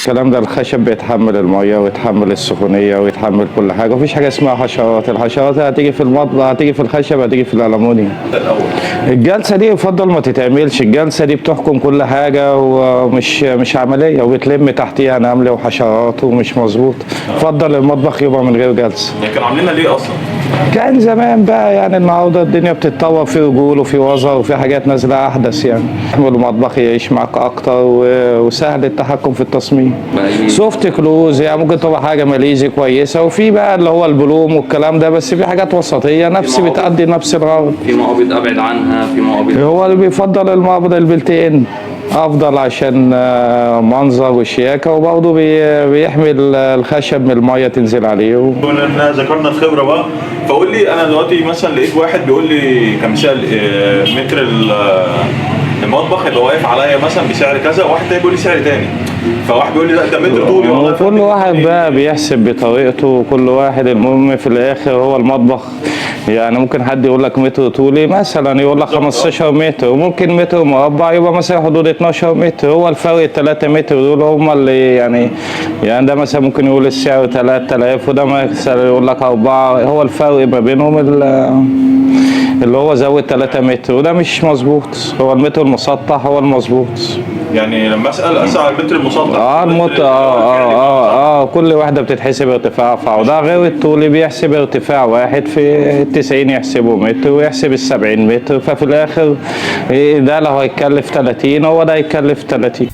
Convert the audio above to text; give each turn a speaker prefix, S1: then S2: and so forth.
S1: الكلام ده الخشب بيتحمل المية ويتحمل السخونيه ويتحمل كل حاجه، مفيش حاجة اسمها حشرات. الحشرات هتيجي في المطبخ، هتيجي في الخشب، هتيجي في الالومنيوم. الجلسة دي يفضل ما تتعملش، الجلسة دي بتحكم كل حاجة ومش مش عمليه، وبتلم تحتيها نمل وحشرات ومش مظبوط. يفضل المطبخ يبقى من غير جلسه.
S2: يعني كانوا عاملينها ليه اصلا؟
S1: كان زمان بقى، يعني النهارده الدنيا بتتطور، في رجول وفي وزر وفي حاجات نازله احدث، يعني المطبخ يعيش معاك اكتر وسهل التحكم في التصميم. soft close يعني ممكن تبقى حاجة ماليزي كويسه، وفي بقى اللي هو البلوم والكلام ده، بس في حاجات وسطية نفس بتأدي نفس الغرض.
S3: في مقابض ابعد عنها، في مقابض.
S1: هو اللي بيفضل المقبض ال built in افضل عشان منظر وشياكه، وبرضه بيحمي الخشب من المية تنزل عليه.
S2: بما ان ذكرنا الخبرة بقى، فقول لي انا دلوقتي مثلا لقيت واحد بيقول لي كان سعر متر المطبخ يبقى واقف عليا مثلا بسعر كذا، وواحد تاني بيقول لي سعر تاني، فواحد بيقول لي لا ده متر طولي والله.
S1: كل واحد بقى بيحسب بطريقته، وكل واحد المهم في الاخر هو المطبخ. يعني ممكن حد يقول لك متر طولي مثلا يقول لك 15 متر، وممكن متر مربع يبقى مثلا حدود 12 متر، هو الفرق 3 متر دول هم اللي يعني ده مثلا ممكن يقول السعر 3000، وده مثلا يقول لك 4، هو الفرق ما بينهم اللي هو زود 3 متر، وده مش مظبوط. هو المتر المسطح هو المظبوط.
S2: يعني لما اسال على المتر المسطح.
S1: اه المت اه اه اه اه كل واحدة بتتحسب ارتفاع، فده غير الطولي بيحسب ارتفاع واحد في 90 يحسبه متر، ويحسب 70 متر، ففي الاخر إيه ده لو هيتكلف 30 هو ده هيتكلف 30.